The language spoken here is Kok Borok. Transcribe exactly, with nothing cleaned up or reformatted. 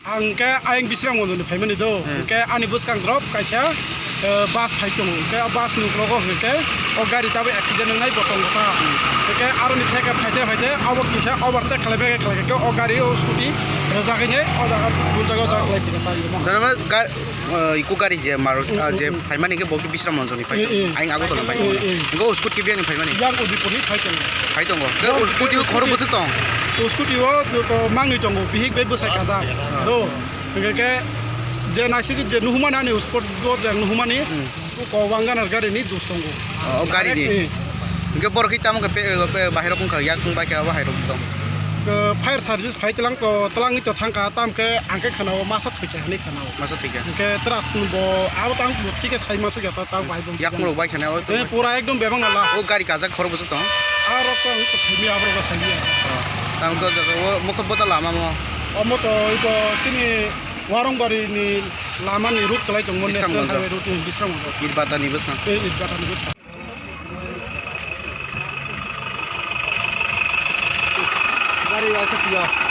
Ang khe ayang Bisramganj ni phaimani do. Hmm. Hwnkhe ani bwskang drop kaisa, eh, bus phai tongo. Hwnkhe o bus ni uklogo hwnkhe o gari tabuk accident wngnai bo tongo ta. Hmm. Hwnkhe aroni theke phaite phaite abo kisa overtake khlai bai khlai khe o gari o scooty rwjagwi nai o jaga gunjago jaga khlai tongkha ta. Dana ga-, eh, iko gari je Maruti, ah, je phaimani khe bo khe Bisramganj ni phai. Eh, eh. Ayang Agartala phai. Eh, eh. Hwnkhe o scooty biyang ni phaimani. Yang Udipur ni phai tongo. Phai tongo. Hwnkhe o scooty o khoro bwswk tong? O scooty o to mangwi tongo, bihik bai bwsai kajak. Ah. Do. Hwnkhe khe je naisik je nuhumani ani o spot o je nuhumani. Hmm. O ko wangana gari ni dos tongo. O, o gari ni. Eh. Hwnkhe borok khe tamo khe pe, pe, bahai rok wngkha, yak wng bai khe bahai rok tong. Ke fire service phai tlang to, tlangwi to thangkha, tam khe ang khe khana o masa thwikha hinwi khana o. Masa thwikha. Hwnkhe tra bo abo tang bo thikhe sai ma thwikha ta, ta bahai bo. Yak muluk bai khana o. Eh, pura ekdom bebak na last. O gari kajak khoro bwswk tong? Aro to ang to saimi abo rok saimi. Tam khe o jaga o mokho bota lama mo. Omo to ito chini Warungbari ni lama ni route kwlai tongmo National Bisramganj. Highway route ni Bisramganj. Itbata ni bwswk. Eh, Itbata ni bwswk. Gari waisa tiya.